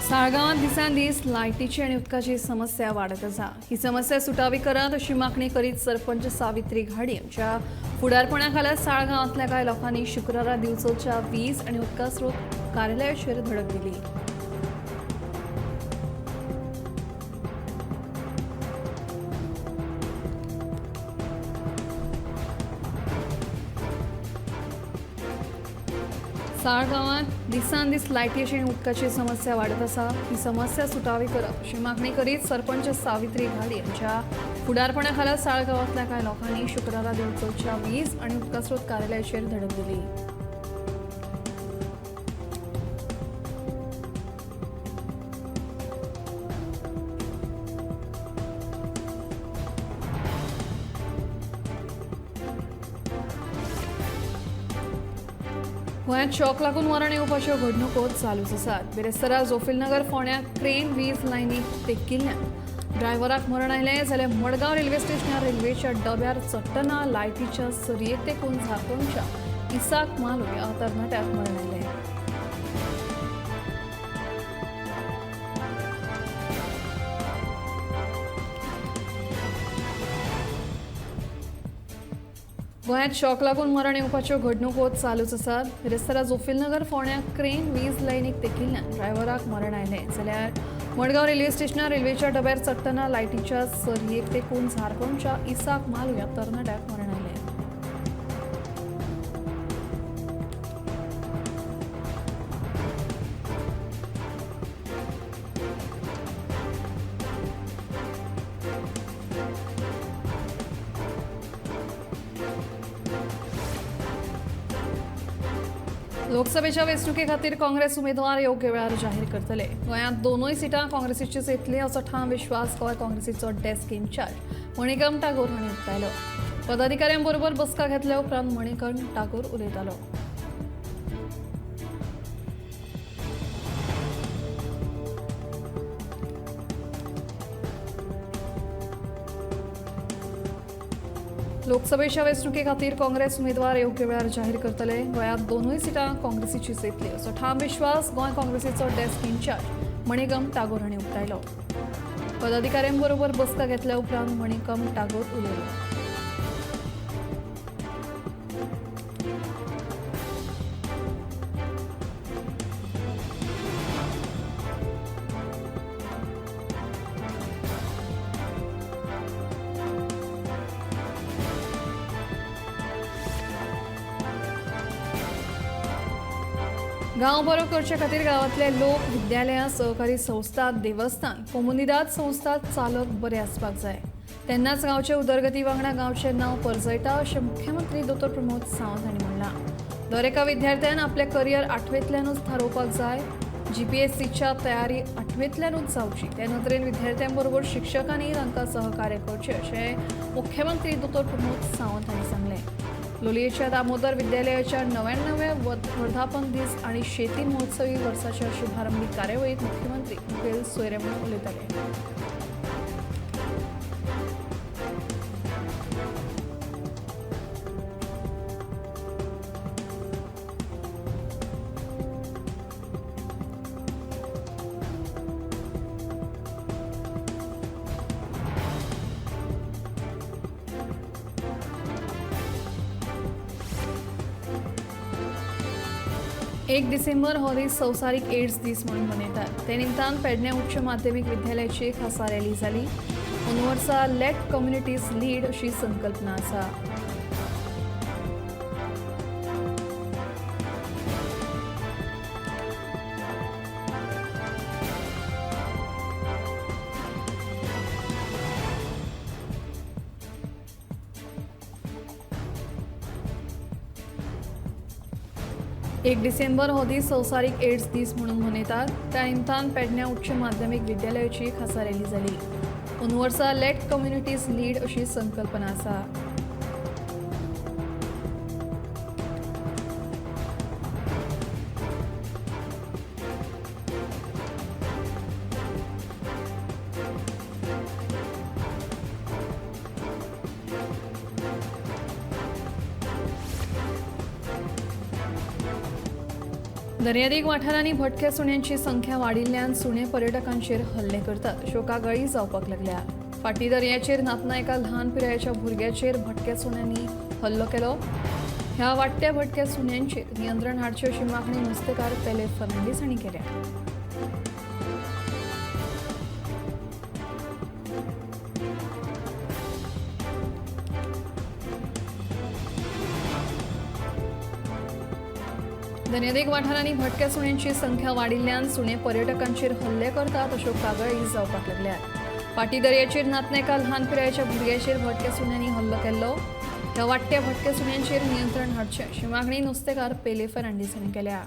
साळगांवांत दिसान दीस लायटीची आनी उदकाची समस्या वाडत आसा. ही समस्या सुटावी करात अशी मागणी करीत सरपंच सावित्री घाडी यांच्या फुडारपणा खाला साळगांवांतल्या कांय लोकांनी शुक्रारा दिवचलच्या वीज आनी उदका स्रोत कार्यालयाचेर धडक दिली. साळगांवांत दिसान दीस लायटीची आनी उदकाची समस्या वाडत आसा. ही समस्या सुटावी करप अशी मागणी करीत सरपंच सावित्री घाडी यांच्या फुडारपणा खाला साळगांवांतल्या कांय लोकांनी शुक्रारा दिवचलच्या वीज आनी उदका स्रोत कार्यालयाचेर धडक दिली. गोंयांत शॉक लागून मरण येवपाच्यो घडणुको चालूच आसात. बिरेस्तारा जोफिलनगर फोंड्या क्रेन वीज लायनीक तेंकिल्ल्यान ड्रायव्हराक मरण आयलें, जाल्यार मडगांव रेल्वे स्टेशनार रेल्वेच्या डब्यार चडटना लायटीच्या सरयेक तेंकून झारखंडच्या इसाक मालू ह्या तरणाट्याक मरण आयलें. गोंयांत शॉक लागून मरण येवपाच्यो घडणुको चालूच आसात. बिरेस्तारा जोफिलनगर फोंड्या क्रेन वीज लायनीक तेंकिल्ल्यान ड्रायव्हराक मरण आयलें, जाल्यार मडगांव रेल्वे स्टेशनार रेल्वेच्या डब्यार चडटना लायटीच्या सरयेक तेंकून झारखंडच्या इसाक मालू ह्या तरणाट्याक मरण आयलें. लोकसभेच्या वेंचणुके खातीर काँग्रेस उमेदवार योग्य वेळार जाहीर करतले. गोंयांत दोनूय सिटां काँग्रेसीचीच येतली असो ठाम विश्वास गोंय काँग्रेसीचो डेस्क इन्चार्ज मणिकम टागोर हांणी उक्तायलो. पदाधिकाऱ्यांबरोबर बसका घेतल्या उपरांत मणिकम टागोर उलयतालो. लोकसभेच्या वेंचणुके खातीर काँग्रेस उमेदवार योग्य वेळार जाहीर करतले. गोंयांत दोनूय सिटां काँग्रेसीचीच येतली असो ठाम विश्वास गोंय काँग्रेसीचो डेस्क इन्चार्ज मणिकम टागोर हांणी उक्तायलो. पदाधिकाऱ्यांबरोबर बसका घेतल्या उपरांत मणिकम टागोर उलयलो. गांव बरो करचे खातीर गांवांतले लोक, विद्यालयां, सहकारी संस्था, देवस्थान, कोमुनिदाद संस्था चालक बरे आसपाक जाय, तेन्नाच गांवचे उदरगती वांगडा गांवचें नांव परजळटा अशें मुख्यमंत्री दोतोर प्रमोद सावंत हांणी म्हणलां. दर एका विद्यार्थ्यान आपलें करियर आठवेंतल्यानूच थारोवपाक जाय. जीपीएससीच्या तयारी आठवेंतल्यानूच जावची, ते नदरेन विद्यार्थ्यांबरोबर शिक्षकांनी तांकां सहकार्य करचें अशें मुख्यमंत्री दोतोर प्रमोद सावंत हांणी सांगलें. लोलयेच्या दामोदर विद्यालयाच्या 99व्या वर्धापन दीस आनी शेती महोत्सवी वर्साच्या शुभारंभी कार्यावळीत मुख्यमंत्री मुखेल सोयरे म्हणून उलयताले. एक डिसेंबर हो दीस संवसारीक एड्स दीस म्हणून मनयतात. ते निमतान पेडणे उच्च माध्यमीक विद्यालयाची खासा रॅली जाली. अंदू वर्सा लेट कम्युनिटीज लीड अशी संकल्पना आसा. एक डिसेंबर हो दीस संवसारीक एड्स दीस म्हणून मनयतात. त्या निमतान पेडण्या उच्च माध्यमीक विद्यालयाची खासा रॅली जाली. अंदू वर्सा लेट कम्युनिटीज लीड अशी संकल्पना आसा. दर्यादेग वाठारांनी भटक्या सुण्यांची संख्या वाडिल्ल्यान सुणे पर्यटकांचेर हल्ले करतात अश्यो कागाळी जावपाक लागल्या. फाटी दर्याचेर न्हातना एका ल्हान पिरायेच्या भुरग्याचेर भटक्या सुण्यांनी हल्लो केलो. ह्या वाडट्या भटक्या सुण्यांचेर नियंत्रण हाडचें अशी मागणी नुस्तेकार पेले फर्नांडीस हांणी केल्या. दर्यादेग वाठारांनी भटक्या सुण्यांची संख्या वाडिल्ल्यान सुणे पर्यटकांचेर हल्ले करतात अश्यो कागाळी जावपाक लागल्यात. फाटी दर्याचेर न्हातना एका ल्हान पिरायेच्या भुरग्याचेर भटक्या सुण्यांनी हल्लो केल्लो. ह्या वाडट्या भटक्या सुण्यांचेर नियंत्रण हाडचें अशी मागणी नुस्तेकार पेले फर्नांडीस हांणी केल्या.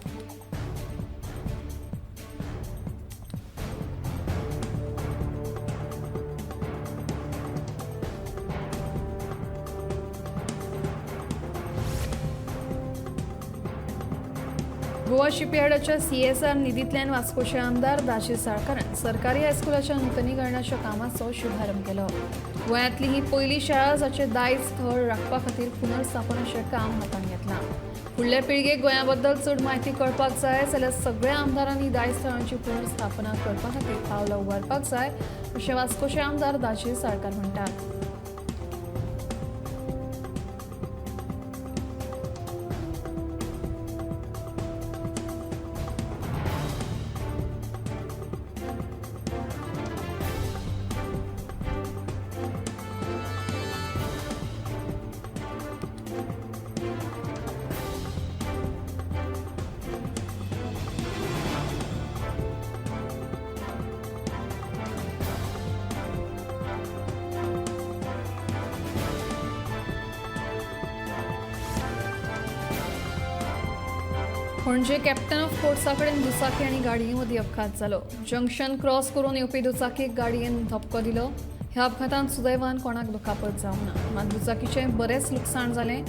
गोवा शिपयार्डाच्या सीएसआर निधींतल्यान वास्कोचे आमदार दाजी साळकारान सरकारी हायस्कुलाच्या नुतनीकरणाच्या कामाचो शुभारंभ केलो. गोंयांतली ही पयली शाळा जाचें दायज थळ राखपा खातीर पुनर्स्थापनाचें काम हातांत घेतलां. फुडल्या पिळगेक गोंया बद्दल चड म्हायती कळपाक जाय जाल्यार सगळ्या आमदारांनी दायज थळांची पुनर्स्थापना करपा खातीर पावलां उबारपाक जाय अशें वास्कोचे आमदार दाजी साळकार म्हणटात. पणजे कॅप्टन ऑफ पोर्ट्सा कडेन दुचाकी आनी गाडये मदीं अपघात जालो. जंक्शन क्रॉस करून येवपी दुचाकीक गाडयेन धपको दिलो. ह्या अपघातांत सुदैवान कोणाक दुखापत जावंक ना, मात दुचाकीचें बरेंच लुकसाण जालें.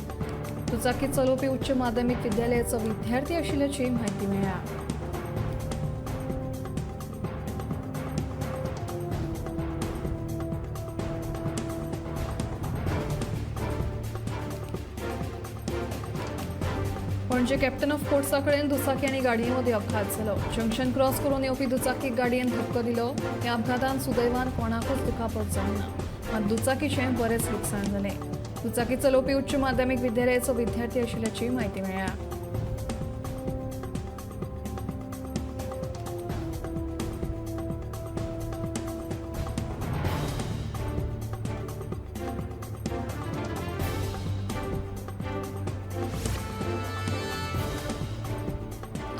दुचाकी चलोवपी उच्च माध्यमीक विद्यालयाचो विद्यार्थी आशिल्ल्याची म्हायती मेळ्ळ्या. पणजे कॅप्टन ऑफ पोर्ट्सा कडेन दुचाकी आनी गाडये मदीं अपघात जालो. जंक्शन क्रॉस करून येवपी दुचाकीक गाडयेन धपको दिलो. ह्या अपघातांत सुदैवान कोणाकूच दुखापत जावंक ना, मात दुचाकीचें बरेंच लुकसाण जालें. दुचाकी चलोवपी उच्च माध्यमीक विद्यालयाचो विद्यार्थी आशिल्ल्याची म्हायती मेळ्ळ्या.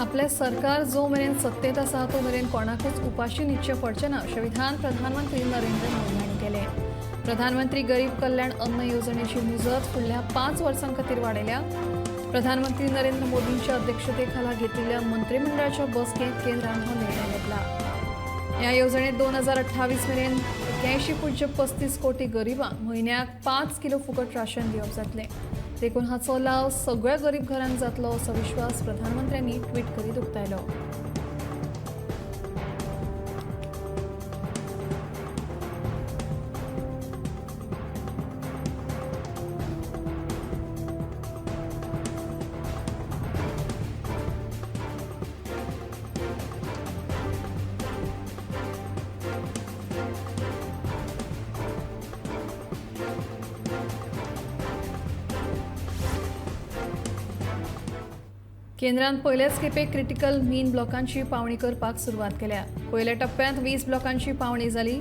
आपलें सरकार जो मेरेन सत्तेत आसा तो मेरेन कोणाकूच उपाशी न्हिदचें पडचें ना अशें विधान प्रधानमंत्री नरेंद्र मोदी हांणी केलें. प्रधानमंत्री गरीब कल्याण अन्न येवजणेची मुजत फुडल्या 5 वर्सां खातीर वाडयल्या. प्रधानमंत्री नरेंद्र मोदींच्या अध्यक्षतेखाला घेतिल्ल्या मंत्रिमंडळाच्या बसकेंत केंद्रान हो निर्णय घेतला. ह्या येवजणेत 2028 मेरेन 81.35 कोटी गरिबांक म्हयन्याक 5 किलो फुकट राशन दिवप जातलें. देखून हाचो लाव सगळ्या गरीब घरांक जातलो असो विश्वास प्रधानमंत्र्यांनी ट्वीट करीत उक्तायलो. केंद्रान पयल्याच खेपे क्रिटिकल मीन ब्लॉकांची पावणी करपाक सुरवात केल्या. पयल्या टप्प्यांत 20 ब्लॉकांची पावणी जाली.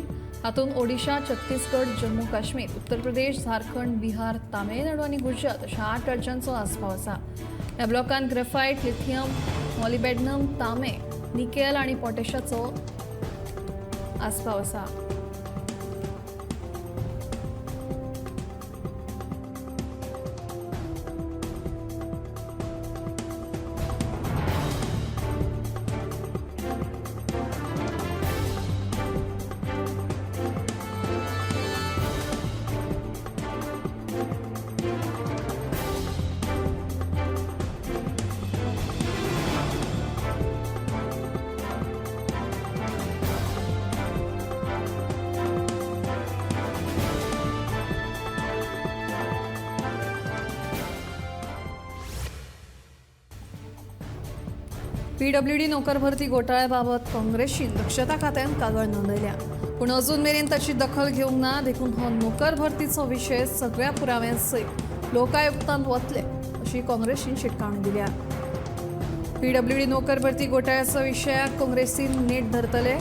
हातूंत ओडिशा, छत्तीसगड, जम्मू काश्मीर, उत्तर प्रदेश, झारखंड, बिहार, तामिळनाडू आनी गुजरात अशा 8 राज्यांचो आस्पाव आसा. ह्या ब्लॉकांत ग्रेफायट, लिथियम, मॉलिबेडनम, तांबे, निकेल आनी पॉटॅशाचो आस्पाव आसा. पीडब्ल्यूडी नोकर भरती घोटाळ्याबाबत काँग्रेसीन दक्षता खात्यान कागळ नोंदयल्या, पूण अजून मेरेन ताची दखल घेवंक ना. देखून हो नोकर भरतीचो विशय सगळ्या पुराव्यां सयत लोकायुक्तांत वतले अशी काँग्रेसीन शिटकावणी दिल्या. पीडब्ल्यूडी नोकर भरती घोटाळ्याचो विशयाक काँग्रेसीन नेट धरतले.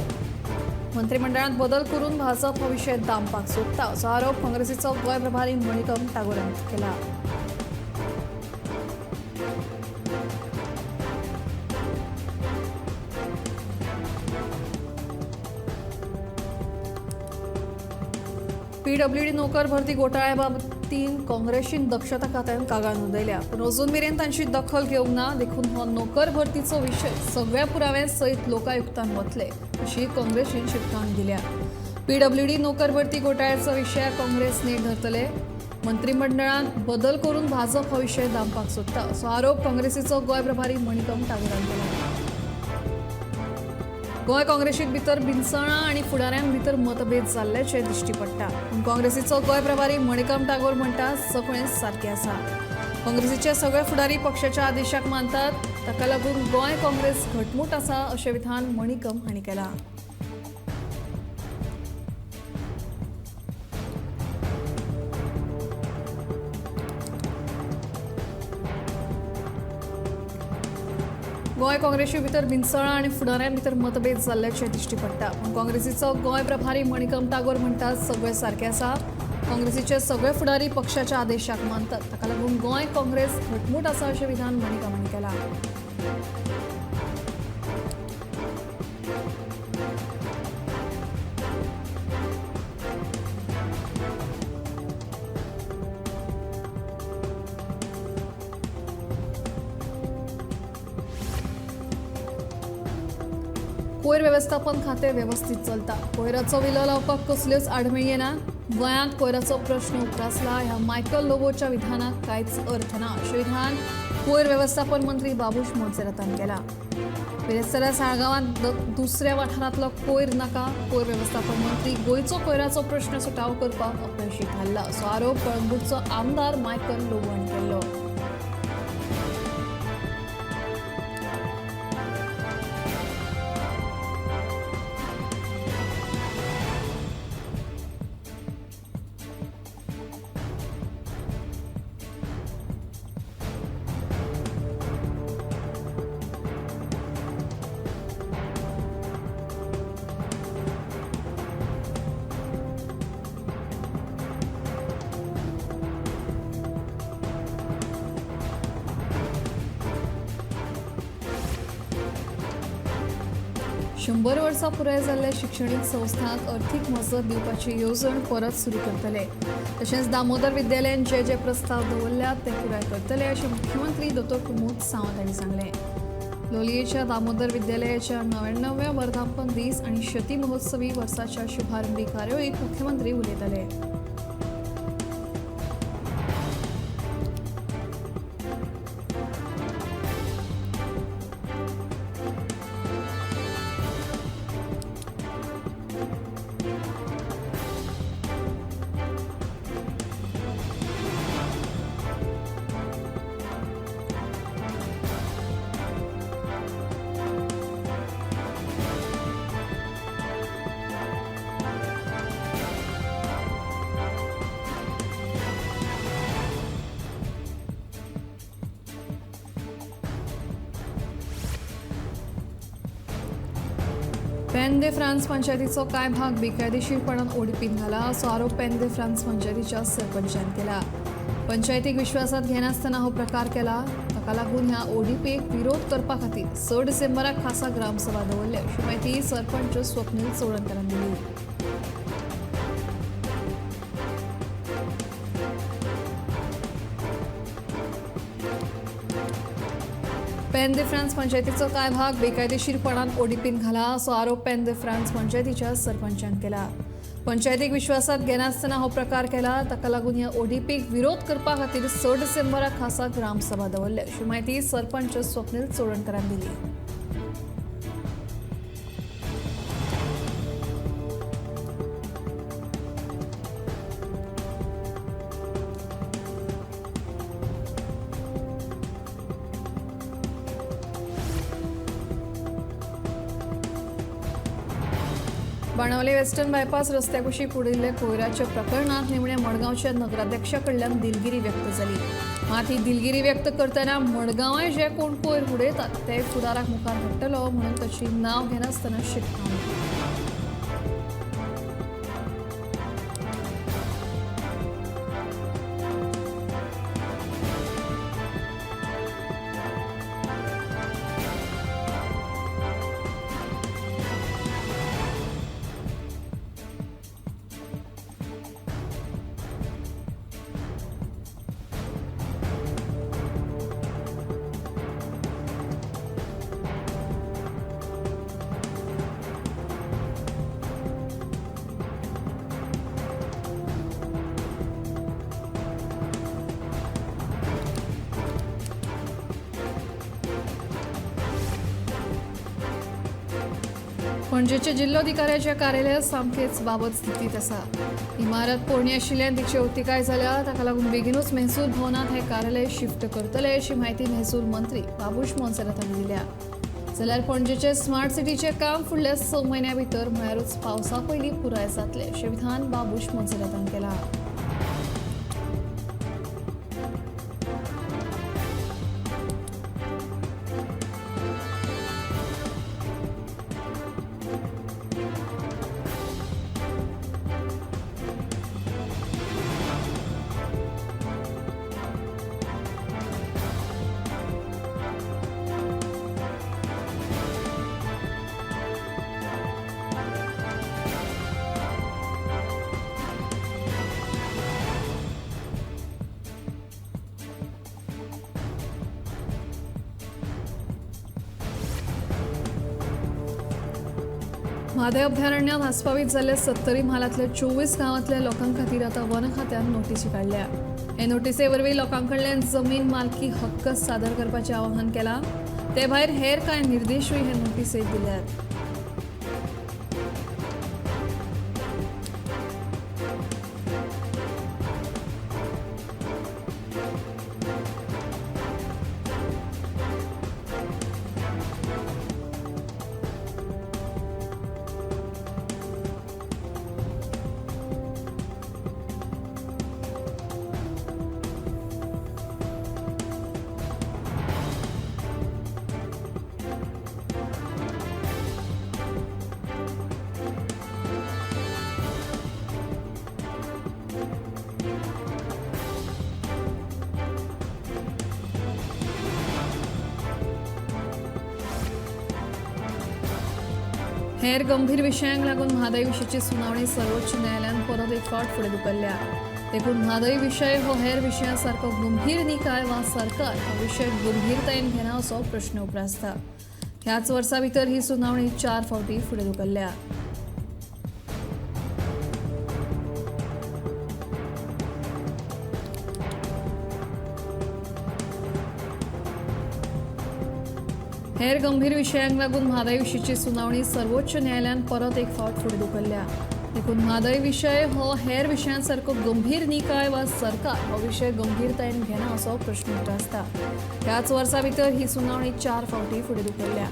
मंत्रिमंडळात बदल करून भाजप हो विशय दामपाक सोदता असो आरोप काँग्रेसीचो गोंय प्रभारी मणिकम टागोरान केला. पीडब्ल्यूडी नोकर भरती घोटाळ्याबाबतीन काँग्रेसीन दक्षता खात्यान कागाळ नोंदयल्या, पूण अजून मेरेन तांची दखल घेवंक ना. देखून हो नोकर भरतीचो विशय सगळ्या पुराव्यां सयत लोकायुक्तान वतले अशी काँग्रेसीन शिटकावणी दिल्या. पीडब्ल्यूडी नोकर भरती घोटाळ्याचो विशय काँग्रेस नेट धरतले. मंत्रिमंडळात बदल करून भाजप हो विशय दामपाक सोदता असो आरोप काँग्रेसीचो गोंय प्रभारी मणिकम टागोरान केला. गोंय काँग्रेसीत भितर बिनसणां आनी फुडाऱ्यां भितर मतभेद जाल्ल्याचें दिश्टी पडटा. पूण काँग्रेसीचो गोंय प्रभारी मणिकम टागोर म्हणटा सगळें सारकें आसा. काँग्रेसीचे सगळे फुडारी पक्षाच्या आदेशाक मानतात, ताका लागून गोंय काँग्रेस घटमूट आसा अशें विधान मणिकम हांणी केलां. गोंय काँग्रेसी भितर बिनसळां आनी फुडाऱ्यां भितर मतभेद जाल्ल्याचें दिश्टी पडटा. पूण काँग्रेसीचो गोंय प्रभारी मणिकम टागोर म्हणटा सगळें सारकें आसा. काँग्रेसीचे सगळे फुडारी पक्षाच्या आदेशाक मानतात, ताका लागून गोंय काँग्रेस घटमूट आसा अशें विधान मणिकम हांणी केलां. कोयर व्यवस्थापन खातें व्यवस्थित चलता. कोयराचो विलो लावपाक कसल्योच आडमेळी येना. गोंयांत कोयराचो प्रश्न उप्रासला ह्या मायकल लोबोच्या विधानाक कांयच अर्थ ना अशें विधान कोयर व्यवस्थापन मंत्री बाबूश मोन्सेरातान केला. बिरेस्तारा साळगांवांत दुसऱ्या वाठारांतलो कोयर नाका. कोयर व्यवस्थापन मंत्री गोंयचो कोयराचो प्रश्न सुटावो करपाक अपयशी थारला असो आरोप कळंगूटचो आमदार मायकल लोबो हांणी केल्लो. शंबर वर्सां पुराय जाल्ल्या शिक्षणीक संस्थांक अर्थीक मजत दिवपाची येवजण परत सुरू करतले. तशेंच दामोदर विद्यालयान जे जे प्रस्ताव दवरल्यात ते पुराय करतले अशें मुख्यमंत्री दोतोर प्रमोद सावंत हांणी सांगलें. लोलयेच्या दामोदर विद्यालयाच्या 99व्या वर्धापन दीस आनी शती महोत्सवी वर्साच्या शुभारंभी कार्यावळींत मुख्यमंत्री उलयताले. पेन दे फ्रांस पंचायतीचो कांय भाग बेकायदेशीरपणान ओडीपीन घाला असो आरोप पेन दे फ्रांस पंचायतीच्या सरपंचान केला. पंचायतीक विश्वासात घेनासतना हो प्रकार केला. ताका लागून ह्या ओडीपीक विरोध करपा खातीर 6 डिसेंबराक खासा ग्रामसभा दवरल्या अशी म्हायती सरपंच स्वप्नील चोडणकारान दिली. पेन दे फ्रांस पंचायतीचो कांय भाग बेकायदेशीरपणान ओडीपीन घाला असो आरोप पेन दे फ्रांस पंचायतीच्या सरपंचान केला. पंचायतीक विश्वासात घेनासतना हो प्रकार केला. ताका लागून ह्या ओडीपीक विरोध करपा खातीर 6 डिसेंबराक खासा ग्रामसभा दवरल्या अशी म्हायती सरपंच स्वप्नील चोडणकारान दिली. बाणावले वेस्टर्न बायपास रस्त्या कुशीक उडयिल्ल्या कोयराच्या प्रकरणात निमणे मडगांवच्या नगराध्यक्षा कडल्यान दिलगिरी व्यक्त जाली. मात ही दिलगिरी व्यक्त करतना मडगांवाय जे कोण कोयर उडयतात ते फुडाराक मुखार हाडटलो म्हणून ताची नांव घेनासतना शिटकावणी. पणजेच्या जिल्लोधिकाऱ्याच्या कार्यालयात सामकेच बाबत स्थितीत आसा. इमारत पोरणी आशिल्ल्यान तिची अवतिकाय जाल्या. ताका लागून बेगीनूच महसूल भवनात हे कार्यालय शिफ्ट करतले अशी म्हायती महसूल मंत्री बाबूश मोन्सेरात हांणी दिल्या. जाल्यार पणजेचे स्मार्ट सिटीचें काम फुडल्या 6 म्हयन्यां भितर म्हळ्यारूच पावसा पयलीं पुराय जातलें अशें विधान बाबूश मोन्सेरात हांणी केलां. म्हादय अभयारण्यात आस्पावीत जाल्ल्या सत्तरी म्हालांतल्या 24 गांवांतल्या लोकां खातीर आतां वन खात्यान नोटीसी काडल्या. हे नोटीसे वरवीं लोकां कडल्यान जमीन मालकी हक्क सादर करपाचें आवाहन केलां. ते भायर हेर कांय निर्देशूय हे नोटीसेत दिल्यात. हेर गंभीर विशयांक लागून म्हादय विशींची सुनावणी सर्वोच्च न्यायालयान परत एक फावट फुडें धुकल्ल्या. देखून म्हादय विशय हो हेर विशयां सारको गंभीर निकाय वा सरकार हो विशय गंभीरतायेन घेना असो प्रश्न उप्रासता. ह्याच वर्सा भितर ही सुनावणी 4 फावटी फुडें धुकल्ल्या. हेर गंभीर विशयांक लागून म्हादय विशींची सुनावणी सर्वोच्च न्यायालयान परत एक फावट फुडें धुकल्ल्या. देखून म्हादय विशय हो हेर विशयां सारको गंभीर निकाय वा सरकार हो विशय गंभीरतायेन घेना असो प्रश्न उप्रासता. ह्याच वर्सा भितर ही सुनावणी 4 फावटी फुडें धुकल्ल्या.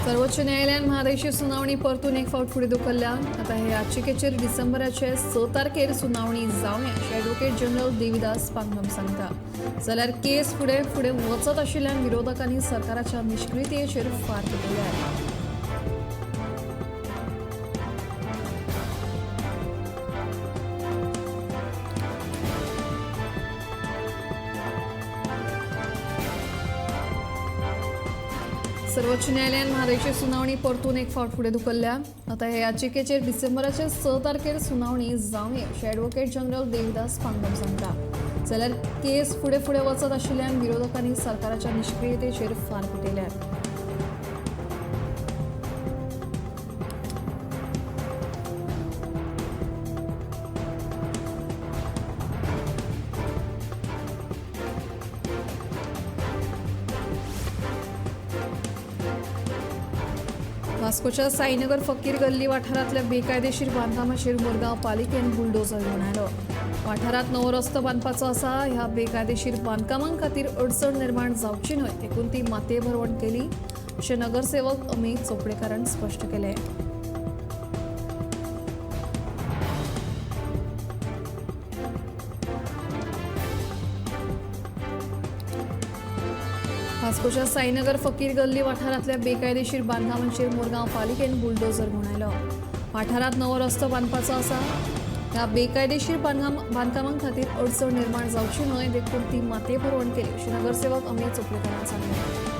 सर्वोच्च न्यायालयान म्हादयची सुनावणी परतून एक फावट फुडें धुकल्ल्या. आतां हे याचिकेचेर डिसेंबराचे 6 तारखेर सुनावणी जावया अशें एडवोकेट जनरल देविदास पांगम सांगता. जाल्यार केस फुडें फुडें वचत आशिल्ल्यान विरोधकांनी सरकाराच्या निश्क्रियतेचेर फार पेटयल्या. सर्वोच्च न्यायालयान म्हादयची सुनावणी परतून एक फावट फुडें धुकल्ल्या. आतां हे याचिकेचेर डिसेंबराचे 6 तारखेर सुनावणी जावया अशें एडवोकेट जनरल देविदास पांगम सांगता. जाल्यार केस फुडें फुडें वचत आशिल्ल्यान विरोधकांनी सरकाराच्या निश्क्रियतेचेर फार पेटयल्या. वास्कोच्या साईनगर फकीर गल्ली वाठारांतल्या बेकायदेशीर बांदकामाचेर मुरगांव पालिकेन बुलडोजर घेवन आयलो. वाठारांत नवो रस्तो बांदपाचो आसा. ह्या बेकायदेशीर बांदकामां खातीर अडचण निर्माण जावची न्हय देखून ती मातये भरवण केली अशें नगरसेवक अमित चोपडेकारान स्पश्ट केलें. वास्कोच्या साईनगर फकीर गल्ली वाठारांतल्या बेकायदेशीर बांदकामांचेर मुरगांव पालिकेन बुलडोजर घेवन आयलो. वाठारांत नवो रस्तो बांदपाचो आसा. ह्या बेकायदेशीर बांदकामां खातीर अडचण निर्माण जावची न्हय देखून ती मातये भरवण केली अशें नगरसेवक अमित चोपडेकारान सांगलें.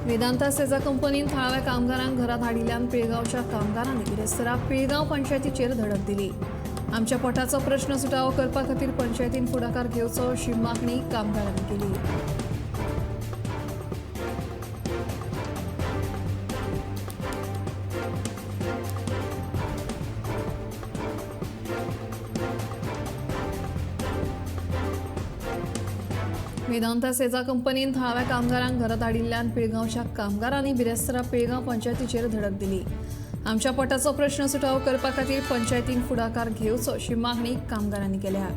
वेदांता सेजा कंपनीन थळाव्या कामगारांक घरांत हाडिल्ल्यान पिळगांवच्या कामगारांनी बिरेस्तारा पिळगांव पंचायतीचेर धडक दिली. आमच्या पोटाचो प्रश्न सुटावो करपा खातीर पंचायतीन फुडाकार घेवचो अशी मागणी कामगारांनी केली. वेदांता सेजा कंपनीन थळाव्या कामगारांक घरांत हाडिल्ल्यान पिळगांवच्या कामगारांनी बिरेस्तारा पिळगांव पंचायतीचेर धडक दिली. आमच्या पोटाचो प्रश्न सुटावो करपा खातीर पंचायतीन फुडाकार घेवचो अशी मागणी कामगारांनी केल्या.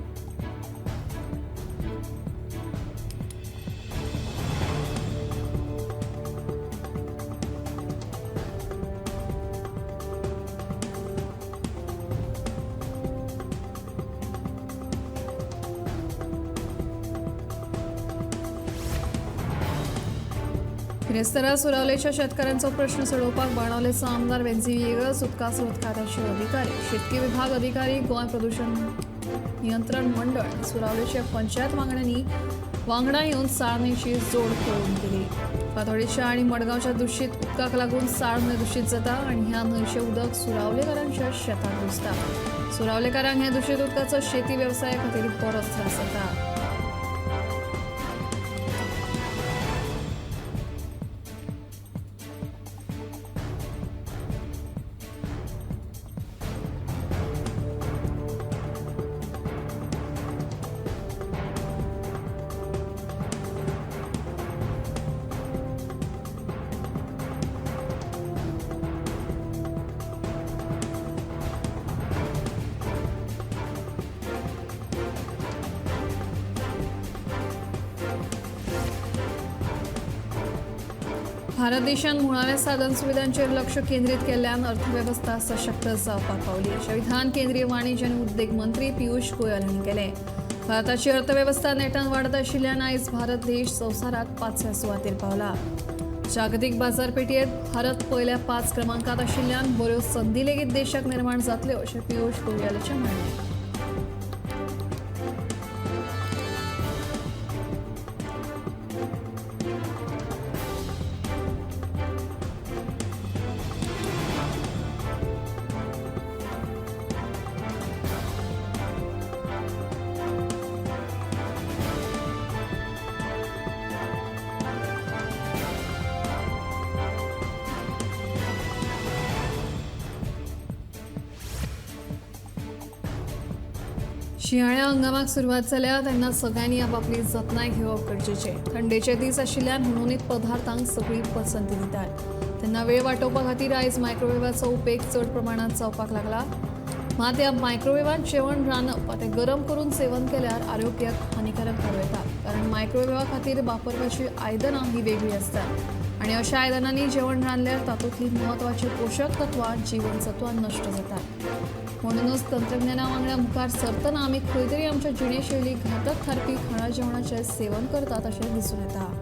बिरेस्तारा सुरावलेच्या शेतकऱ्यांचो प्रश्न सोडोवपाक बाणावलेचो आमदार वेन्झी व्हिएगस, उदका स्रोत खात्याचे अधिकारी, शेतकी विभाग अधिकारी, गोंय प्रदूषण नियंत्रण मंडळ आनी सुरावलेच्या पंचायत वांगड्यांनी वांगडा येवन साळ न्हंयची जोड पळोवन केली. फातोडेच्या आनी मडगांवच्या दुशीत उदकाक लागून साळ न्हंय दुशीत जाता आनी ह्या न्हंयचें उदक सुरावलेकारांच्या शेतांत घुसता. सुरावलेकारांक ह्या दुशीत उदकाचो शेती वेवसाया खातीर बरोच त्रास जाता. भारत देशान मुळाव्या साधन सुविधांचेर लक्ष केंद्रीत केल्ल्यान अर्थवेवस्था सशक्त जावपाक पावली अशें विधान केंद्रीय वाणिज्य आनी उद्देग मंत्री पियूष गोयल हांणी केलें. भारताची अर्थवेवस्था नेटान वाडत आशिल्ल्यान आयज भारत देश संवसारांत पांचव्या सुवातेर पावला. जागतीक बाजारपेठेंत भारत पयल्या 5 क्रमांकांत आशिल्ल्यान बऱ्यो संदी लेगीत देशाक निर्माण जातल्यो अशें पियूष गोयलाचें म्हणणें. शिंयाळ्या हंगामाक सुरवात जाल्या तेन्ना सगळ्यांनी आपापली जतनाय घेवप गरजेचें. थंडेचे दीस आशिल्ल्यान हुनहुनीत पदार्थांक सगळी पसंती दितात तेन्ना वेळ वाटोवपा खातीर आयज मायक्रोवेवाचो उपेग चड प्रमाणांत जावपाक लागला. मात ह्या मायक्रोवेवांत जेवण रांदप वा तें गरम करून सेवन केल्यार आरोग्याक हानिकारक थारूं येता, कारण मायक्रोवेवा खातीर वापरपाची आयदनां ही वेगळी आसतात आनी अशा आयदनांनी जेवण रांदल्यार तातूंतलीं म्हत्वाचीं पोशक तत्वां, जिवनसत्वां नश्ट जातात. म्हणूनच तंत्रज्ञाना वांगडा मुखार सरतना आमी खंय तरी आमच्या जिणेशैलीक घातक थारपी खाणा जेवणाचें सेवन करतात अशें दिसून येता.